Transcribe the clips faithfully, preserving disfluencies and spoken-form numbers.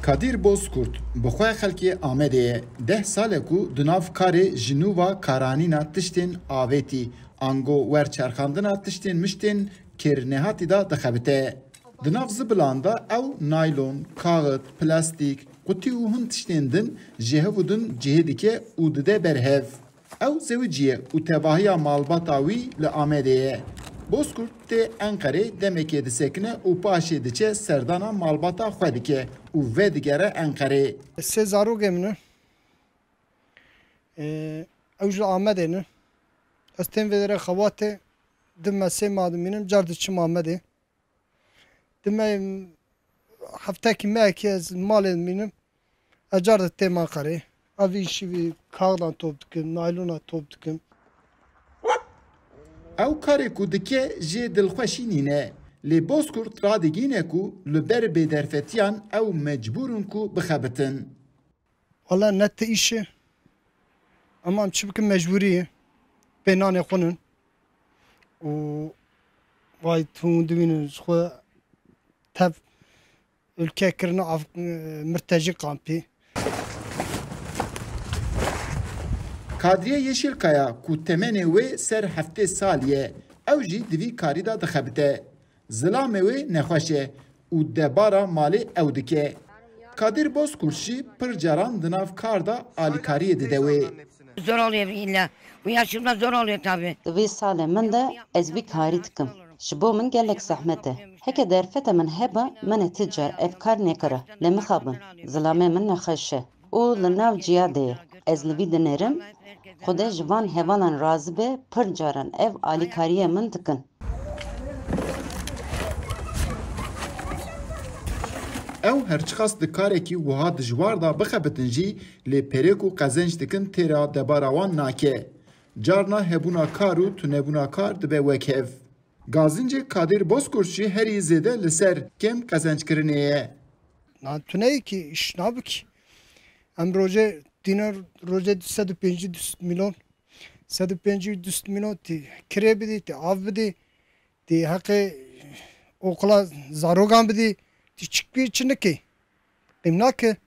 Kadîr Bozkurt bi xwe xelkê Amedê ye. Deh sal e ku di nav karê ji nû ve karanîna tiştên avêtî, ango werçerxandina tiştên miştên kêrnehatî de dixebite. Di nav zibilan de ew naylon, kaxit, plastîk, qutî û hin tiştên din ji hev û din cihê dike û dide ber hev. Ew zewicî ye û tevahiya malbata wî li Amedê ye. Bozkurt tê Enqerê demekê disekine û paşê diçe serdana malbata xwe dike û vedigere Enqerê. Sê zarokê min in. Ee, ew ji Amedê ne. Ez tên vê derê xebatê, di me sê ma dimînim, car diçim Amedê. Dime heftekî mehekî ez malê dimînim. Ez car de têm Enqerê. Ev îşî vî kaxdan top dikim, naylona top dikim. Ew karê ku dike jê dilxweşî nîne. Lê Bozkurt radigîne ku li ber bêderfetiyan ew mecbûr in ku bixebitin. Wala ne ti îş e. Ama em çi bikin, mecbûrî ye. Pê nanê xwe nin. Û vay tu hûn dibînin ji xwe tev ülke kirine av-, mirtecî kampî. Kadriye Yeşilkaya ku temenê wê ser heftê salî ye, ew jî di vî karî de dixebite. Zilamê wê nexweş e û debara malê ew dike. Kadir Bozkurt jî pir caran di nav kar de alîkariyê dide wê. Zor oluyor illa. Bu yaşımda zor oluyor tabii. Di vê salê min de ez vî karî dikim. Ji bo min gelek zehmet e. Heke derfeta min heba, min ê ti car ev kar nekira. Lê mixabin, zilamê min nexweş e û li nav ciya de ye. Ez li vî dinêrim, Xude ji van hevalan razî be, pir caran ev alîkariya min dikin. Ew her çiqas di karekî wiha dijwar de bixebitin jî, lê perê ku qezenc dikin têra debara wan nake. Carna hebûna kar û tunebûna kar dibe wek hev. Gazincê Kadir Bozkurt jî herî zêde li ser kêm qezenckirinê ye. Na tuneyekî îş nabikî. Em rojê dînar, rojê du sed û pêncî du sed milyon, sed û pêncî du sed milyon tî kirê bidî, tî av bidî, tî heqê oqila zarogan bidî, tî çikbî çi nikî. Qîm nake.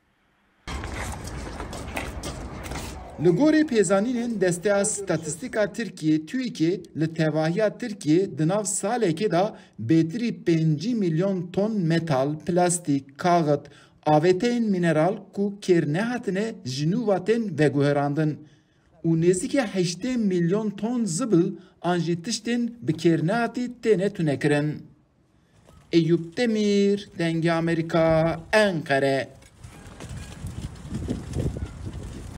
Li gorî pêzanînên Desteya Statîstîka Tirkiyê, TÜİKê, li tevahiya Tirkiyê di nav salekê de bêtirî pêncî milyon ton metal, plastîk, kaxit, avêteyên mîneral ku kêr nehatine ji nû ve tên veguherandin û nêzîkî heştê milyon ton zibil an jî tiştên bi kêr nehatî têne tunekirin. Eyûp Demîr, Dengê Amerîka, Enqere.